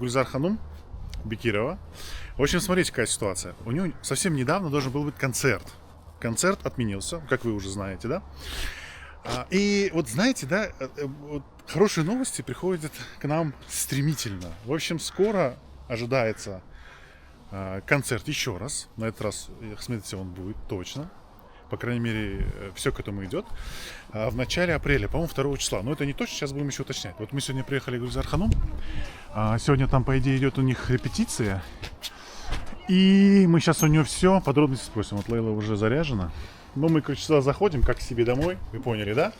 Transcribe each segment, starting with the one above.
Гульзар Ханум Бекирова. В общем, смотрите, какая ситуация. У нее совсем недавно должен был быть концерт. Концерт отменился, как вы уже знаете, да? А, и вот знаете, да, э, э, вот хорошие новости приходят к нам стремительно. В общем, скоро ожидается а, концерт еще раз. На этот раз, смотрите, он будет точно. По крайней мере, э, все к этому идет. А, в начале апреля, по-моему, 2 числа. Но это не точно, сейчас будем еще уточнять. Вот мы сегодня приехали в Гульзар Ханум. Сегодня там, по идее, идет у них репетиция. И мы сейчас у нее все подробности спросим. Вот Лейла уже заряжена. Ну, мы, короче, сюда заходим, как к себе домой. Вы поняли, да?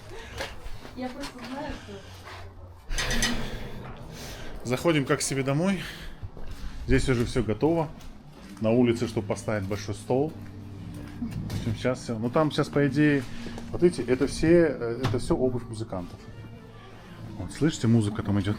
Я просто знаю, что... Заходим как к себе домой. Здесь уже все готово. На улице, чтобы поставить большой стол. В общем, сейчас все. Ну там сейчас, по идее, вот видите, это все, э, это все обувь музыкантов. Вот, слышите, музыка там идет.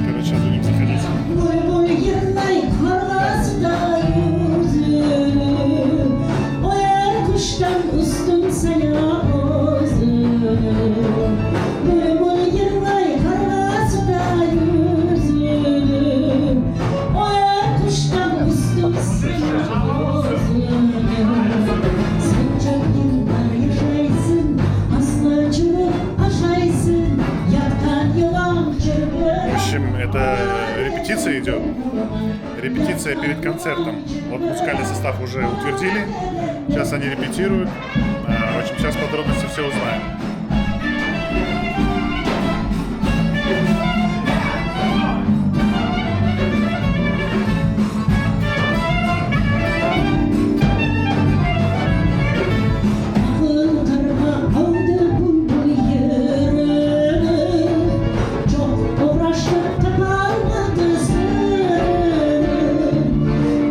Короче, сейчас будем заходить. Bülbül yırlay qarğasıday özüni, O er quştan üstün saya özüni. Bülbül yırlay qarğasıday özüni, O er quştan üstün saya özüni. Sen çoq yıllar yaşaysıñ, Aslı çürük aşaysıñ, Yatqan yılan В общем, это репетиция идет. Репетиция перед концертом. Вот музыкальный состав уже утвердили. Сейчас они репетируют. А, В общем, сейчас подробности все узнаем. Aqıl qarğa aldı bülbül yırını, Çoq oğraştı, tapalmadı sırını.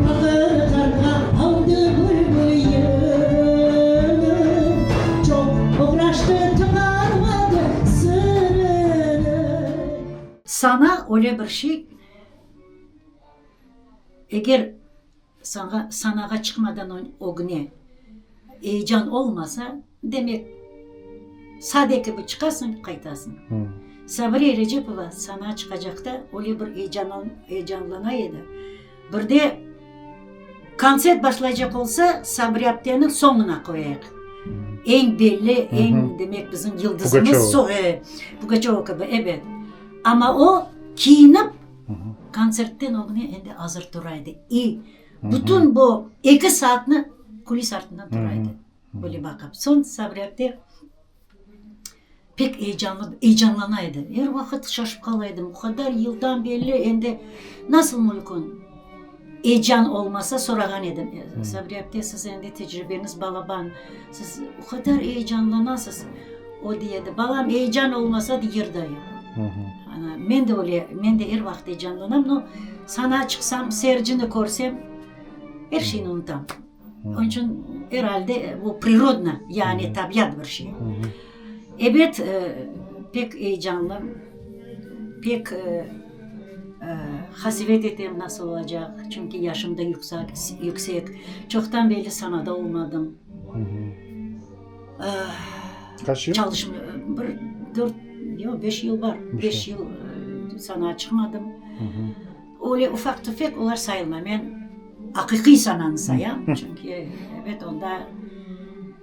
Paqır qarğa aldı bülbül yırını, Çoq oğraştı, tapalmadı sırını. Sana öyle bir şey, eger Saña sanağa çıqmadan ögüne eyecan olmasa, demek, sade kibi çıqasıñ, qaytasıñ. Sabriye Erecepova sanağa çıqacaqta öyle bir eyecanlana edi. Bir de kontsert başlaycaq olsa, Sabriye apteni soñuna qoyayıq. Eñ belli, eñ, demek, bizim yıldızımız, Pugaçeva kibi, ebet. Amma o, kiyinip, Kontsertten ögüne endi azır tura edi. İ bütün bu eki saatni kulis artından tura edi, böyle baqıp. Soñ Sabri apte pek eyecanlı, eyecanlana edi. Er vaqıt şaşıp qala edim, o qadar yıldan berli endi nasıl mümkün eyecan olmasa, sorağan edim, Sabri apte, siz endi tecribeñiz balaban, siz o qadar eyecanlanasız. O dey edi, Balam, eyecan olmasa, yır da yoq. Ana, men de öyle, men de er vaqıt eyecanlanam, no, sanağa çıqsam, seyircini körsem, er şeyni unutam. Onıñ içün, er alde, bu prirodno, yani tabiat bir şey. Ebet, pek eyecanlım, pek qasevet etem nasıl olacaq, çünki yaşım da yüksek, çoqtan berli sanada olmadım. Qaç yıl? Çalışım, bir dört, yoq, beş yıl bar. Beş yıl sanağa çıqmadım. Öyle ufaq-tüfek olar sayılmay. Men aqiqiy sananı sayam, çünki, ebet, onda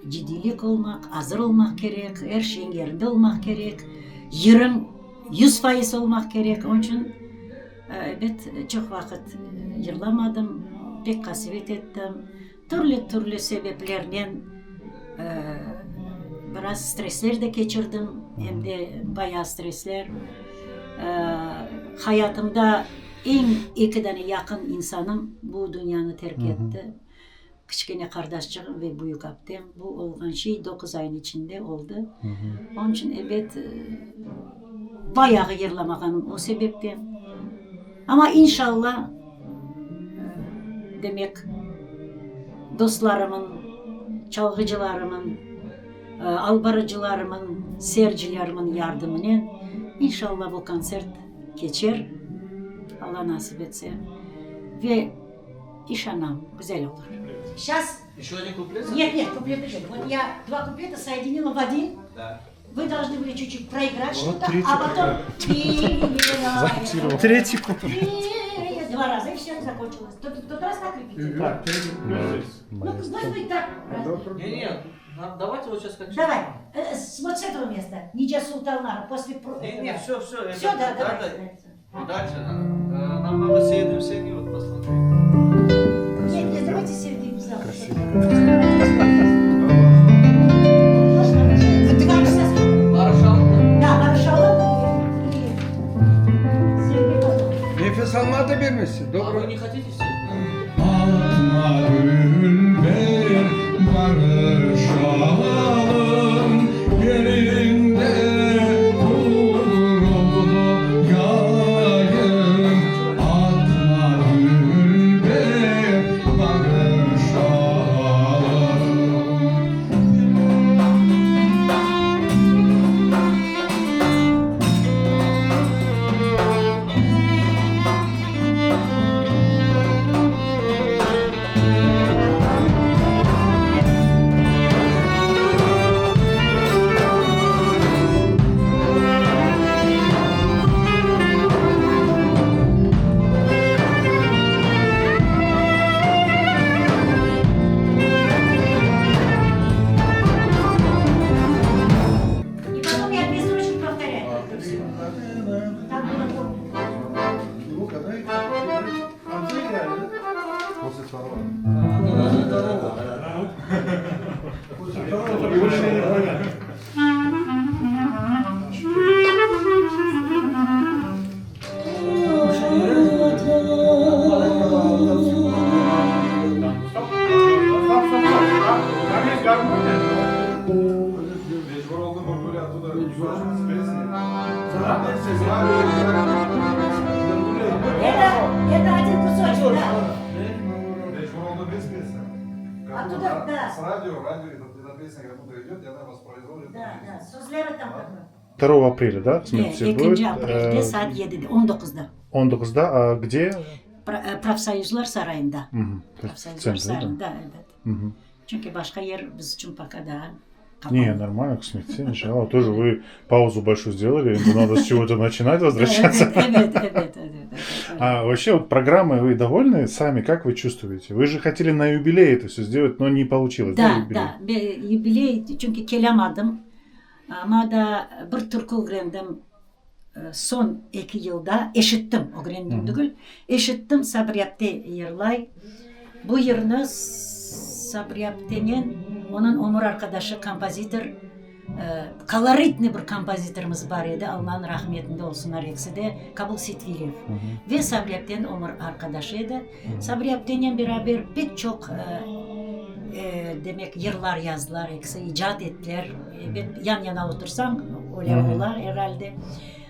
ciddiylik olmaq, azır olmaq kerek, er şeyiñ yerinde olmaq kerek, yırıñ 100% olmaq kerek. Onıñ içün, ebet, çoq vaqıt yırlamadım, pek qasevet ettim. Türlü-türlü sebeplernen biraz stressler de keçirdim, em de bayağı stressler. Hayatımda eñ eki dane yaqın insanım bu dünyanı terk etti, kiçkene qardaşçığım ve büyük aptem. Bu olğan şey doquz aynıñ içinde oldı. Onıñ içün, ebet, bayağı yırlamağanım o sebepten. Amma inşalla, demek, dostlarımıñ, çalğıcılarımıñ, Alla nasip etse. Ve işanam, güzel olur. Şas. Еще один куплет? Нет, нет, куплет еще. Вот я два куплета соединила в один. Да. Вы должны были чуть-чуть проиграть Вот что-то, третий а потом... Зафиксировал. Третий куплет. Два раза, и все, закончилось. Тот, тот раз так репетировали. Так, третий куплет здесь. Ну, может быть, так. Раз. Не, не, нам- давайте вот сейчас как Давай, э, с- вот с этого места. Nice sultanlar, после... про- Не, не, все, все. Все, да, давай. Дальше надо. Э, Нам надо Sevdim Seni вот посмотреть. Нет, нет, давайте Сергей в зал. Два часа. Barışalım. Да, Barışalım и Сергей потом. Nefes almadı da vermesin. А Doğru. вы не хотите Sevdim? Atma ülber barışalım Yerinde kurulu yayın Atma ülber barışalım И потом я две строчки повторяю только всё. Так было помню. Его когда А вы играли, да? После второго. После второго. После второго. И больше не понятно. Стоп, стоп, стоп. Там, там есть гармония. Mecbur oldum o böyle оттуда кусочек с песни. Это, это один кусочек, да. Mecbur oldum без песни. Как Оттуда, будто да. С радио, радио, эта, эта песня как будто идет, и она воспроизводит. Да, да. Sözleri tam такой. 2 апреля, да? В смысле, Evet, будет? 2 aprelde Э, saat 7'de, 19'da. 19'da. А где? Pra- e, Profsoyuzlar sarayında. Мгм. То есть в Profsoyuzlar центре, да? sarayında, evet. Мгм. Çünkü başka yer biz için пока daha kapalı. Не, нормально, кстати, иншалла. Тоже вы паузу большую сделали, ему надо с чего-то начинать возвращаться. Evet, evet, evet, evet, evet. А вообще вот программой вы довольны сами, как вы чувствуете? Вы же хотели на юбилей это все сделать, но не получилось, да, Да, юбилей? да. Be- Юбилей çünkü kelemedim. Ama da bir türkü öğrendim e, son eki yılda eşittim öğrendim degil. Eşittim Sabriye apte yırlay. Bu yırnı Sabriye aptenen onıñ ömür arqadaşı kompozitor e, koloritli bir kompozitorımız bar edi. Allanıñ rahmetinde olsunlar ekisi de Kabul Seytveliyev. Ve Sabriye apteniñ ömür arqadaşı edi. Sabriye aptenen beraber pek çoq e, e, demek yırlar yazdılar, ekisi icat ettiler. E, yan yana otursañ öyle ola herhalde.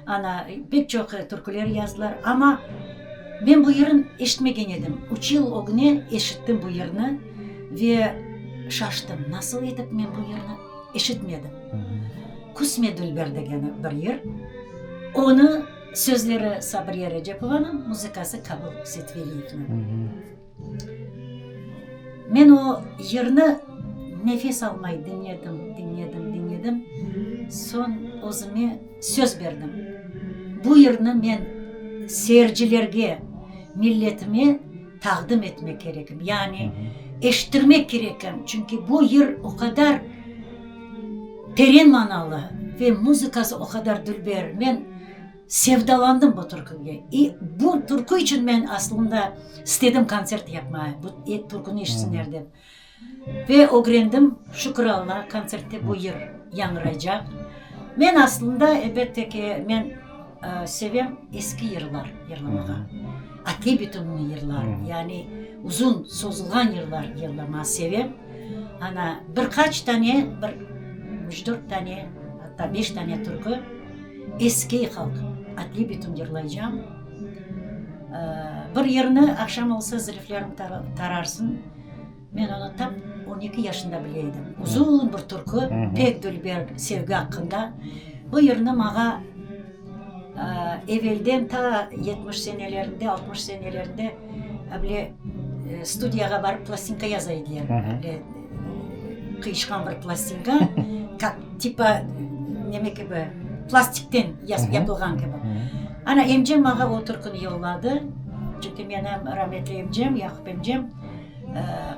Ana pek çoq e, türküler yazdılar. Ama men bu yırın eşitmegen edim. Üç yıl ögüne eşittim bu yırnı ve şaştım. Nasıl etip men bu yırnı eşitmedim. Küsme dülber degeni bir yır. Onı sözleri Sabriye Recepovanıñ, muzıkası Kabul Seytveliyevniñ. Мгм. Men o yırnı nefes almay diñledim, diñledim, diñledim. Soñ özüme söz berdim. Bu yırnı men seyircilerge, milletime taqdim etmek kerekim. Yani eşittirmek kerekim. Çünki bu yır o qadar teren manalı ve muzıkası o qadar dülber. Men sevdalandım bu türküge. И bu türkü içün men aslında istedim kontsert yapmağa, bu e, türküni eşitsinler dep. Ve ögrendim, şükür Alla, kontsertte bu yır yañğıraycaq. Men aslında, elbette ki, men e, sevem eski yırlar yırlamağa. Atli bitumlı yırlar, yani uzun sozulğan yırlar yırlamağa sevem. Ana bir qaç tane, bir üç-dört tane, hatta beş tane türkü eski halq atli bitum yırlaycam. E, bir yırnı aqşam olsa ziliflerim tararsın. Men onı tap 12 yaşında bile edim. Uzun bir türkü, pek dülber sevgi aqqında. Bu yırnı maña e, Evelden ta 70 senelerinde, 60 senelerinde bile studiyağa barıp plastinka yaza ediler. Bile qıyışqan bir plastinka, kak tipa neme kibi, plastikten yapılğan kibi. Ana, emcem maña o türküni yolladı, çünki menim rametli emcem, Yaqub emcem,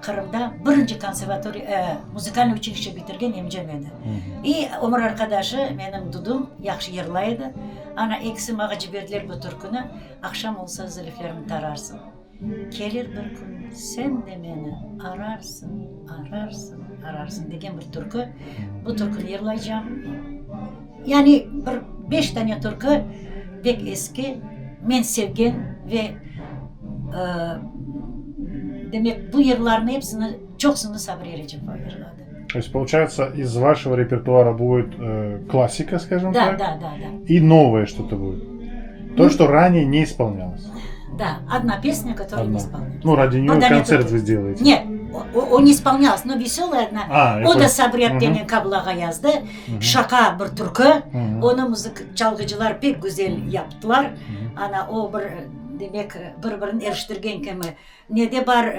Qırımda birinci konservatoriya, muzıkalnıy uçilişçe bitirgen emcem edi. İ ömür arqadaşı, menim dudum, yahşı yırlay edi. Ana, ekisi mağa ciberdiler bu türküni, Aqşam olsa zülüflerimni tararsıñ, kelir bir kün sen de meni ararsıñ, ararsıñ, ararsıñ degen bir türkü. Bu türküni yırlaycam. Yani bir beş tane türkü pek eski, men sevgen ve, demek, bu yırlarnı epsini, çoqsını Sabri Erecepova yırladı. То есть, получается, из вашего репертуара будет классика, скажем Да, так, да, да, да. и новое что-то будет. То, что ранее не исполнялось. Да, одна песня, которая не Одна. исполнялась. Ну, ради нее Одна не концерт только. вы сделаете. Нет, o, o ne исполнялась, но веселая одна. А, я O da понял. Sabri aptenen Kabıl ağa yazdı. Şaqa bir türkü. Onı muzık çalğıcılar pek güzel yaptılar. Ana, o bir, demek, bir-birini eriştirgen kimi. Nede bar,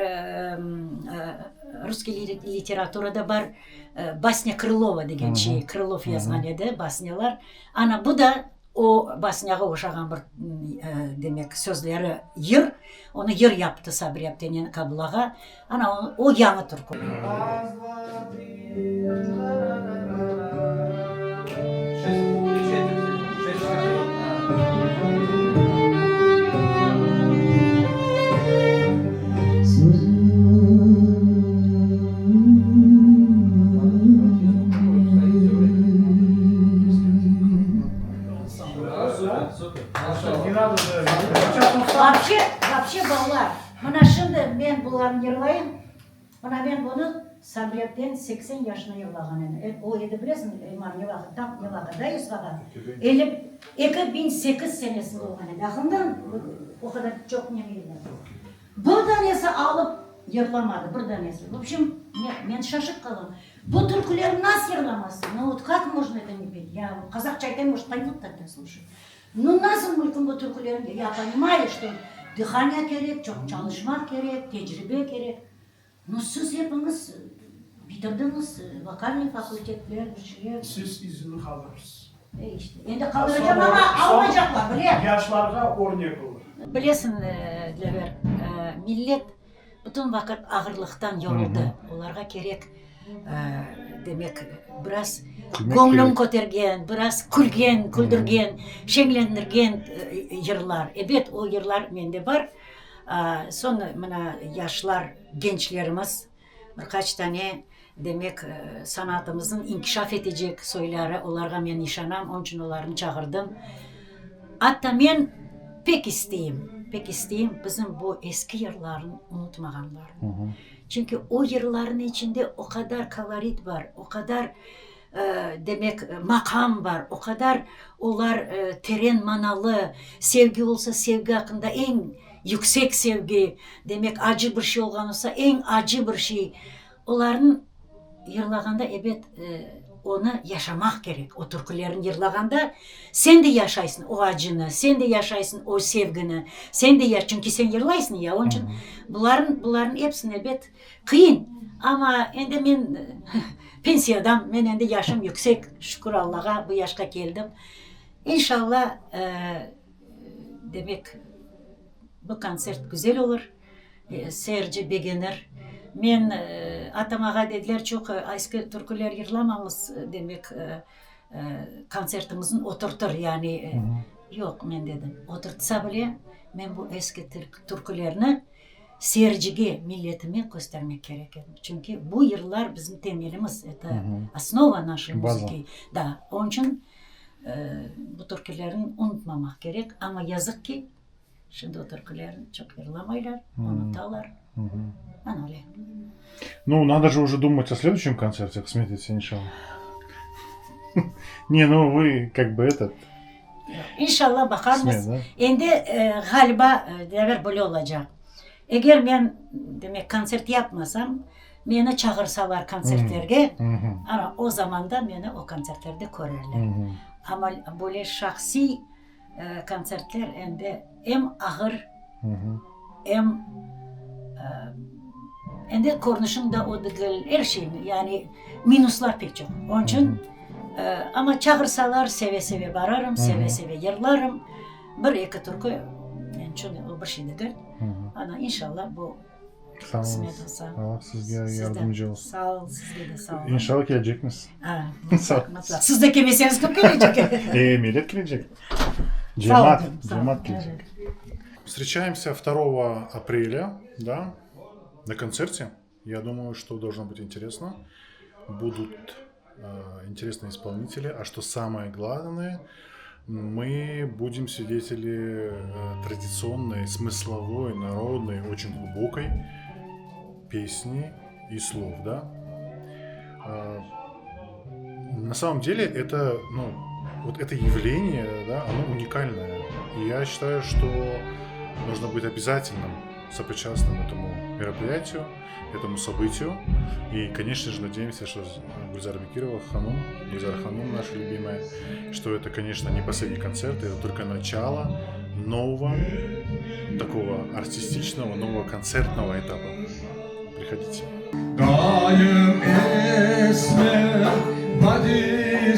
russkiy literaturada bar basnya Krılova degen şey, Krılov yazğan edi basnyalar. Ana, bu da o basnyağa oşağan bir, demek, sözleri yır. Onı yır yaptı Sabri aptenen Kabıl ağa. Ana, o yañı türkü. Vapşe, vapşe, balalar, mına şimdi men bularnı yırlayım. Mına men bunı Sabriyetten 80 yaşına yırlağan edim. O edi, bilesiñ, Elmar, ne vaqıt, tam ne vaqıt, da, Yusuf ağa? 2008 senesinde olğan edi. Aqılımdan o qadar çoq nemi yırladım. Bir danesi alıp yırlamadı, bir danesi. V obşem, men şaşıp qaldım. Bu türkülerni nasıl yırlamazsıñ? Nu vot kak mojno eto ne pet? Ya qazaqça aytayım, может, poymut togda, sluşay. Nu nasıl mülkün bu türkülerni? Ya ponimayu, şto dıhaniya kerek, çoq çalışmaq kerek, tecribe kerek. Nu siz epiñiz bitirdiñiz vokalnıy fakultetler, bir şeyler. Siz izini qaldırırsız. E işte, endi qaldıracam, amma almaycaqlar, bilem. Yaşlarğa örnek olur. Bilesiñ, Dlâver, millet Bütün vaqıt ağırlıqtan yoruldı. Olarğa kerek, demek, biraz göñlüñ kötergen, biraz külgen, küldürgen, şeñlendirgen yırlar. Ebet, o yırlar mende bar. Soñ mına yaşlar, gençlerimiz bir qaç tane, demek, sanatımıznıñ inkişaf etecek soyları, olarğa men işanam, onıñ içün olarnı çağırdım. Atta men pek isteyim, pek isteyim bizim bu eski yırlarnı unutmağanlarını. Çünki o yırlarnıñ içinde o qadar kolorit bar, o qadar, demek, maqam bar, o qadar olar teren manalı, sevgi olsa, sevgi aqqında eñ yüksek sevgi, demek, acı bir şey olğan olsa, eñ acı bir şey. Olarnıñ yırlağanda, ebet, onı yaşamaq kerek. O türkülerni yırlağanda sen de yaşaysıñ o acını, sen de yaşaysıñ o sevgini, sen de, çünki sen yırlaysıñ ya, onıñ içün bularnıñ, bularnıñ episini, ebet, qıyın. Amma endi men pensiyadam, men endi yaşım yüksek, şükür Allağa, bu yaşqa keldim. İnşalla, demek, bu kontsert güzel olur. Seyirci begenir. Men, atam ağa dediler, çoq eski türküler yırlamañız, demek, kontsertiñizni oturtır, yani. Yoq, men dedim, oturtsa bile, men bu eski türkülerni seyircige, milletime köstermek kerek edim. Çünki bu yırlar bizim temelimiz, eto osnova naşey muzıki. Da, onıñ içün bu türkülerni unutmamaq kerek, amma yazıq ki, Şimdi o türkülerni çoq yırlamaylar, unutalar. Ana öyle. Nu, надо же уже думать о следующем концерте, qısmet etse, inşallah. Не, ну вы как бы этот... İnşallah baqarmız. Endi ğaliba Dlâver böyle olacaq. Eger men, demek, kontsert yapmasam, meni çağırsalar kontsertlerge, ana o zamanda meni o kontsertlerde körerler. Amma böyle şahsiy. Kontsertler endi em ağır, em endi körünişiñ de o degil, er şey, yani minuslar pek çoq. Onıñ içün, amma çağırsalar, seve-seve bararım, seve-seve yırlarım. Bir-eki türkü, içün o bir şey degil. Ana, inşallah, bu Sağ qısmet oluñız. olsa. Allah sizge Siz de yardımcı olsun. Sağ ol, sizge de sağ olun. İnşallah kelecekmiz. A, Sağ mutlaq, mutlaq. Siz de kelmeseñiz, kim kelecek? E, millet kelecek. Sağ ol, Cemaat, canım, sağ ol. cemaat kelecek. Встречаемся 2 апреля, да, на концерте. Я думаю, что должно быть интересно. Будут э, интересные исполнители. А что самое главное, мы будем свидетели э, традиционной, смысловой, народной, очень глубокой песни и слов, да. А, на самом деле это, ну, вот это явление, да, оно уникальное. И я считаю, что нужно быть обязательным сопричастным этому мероприятию, этому событию. И, конечно же, надеемся, что Гульзара Бекирова, Ханум, Гульзара Ханум наша любимая, что это, конечно, не последний концерт, это только начало нового такого артистичного, нового концертного этапа. Приходите. Dayım esmer, badi.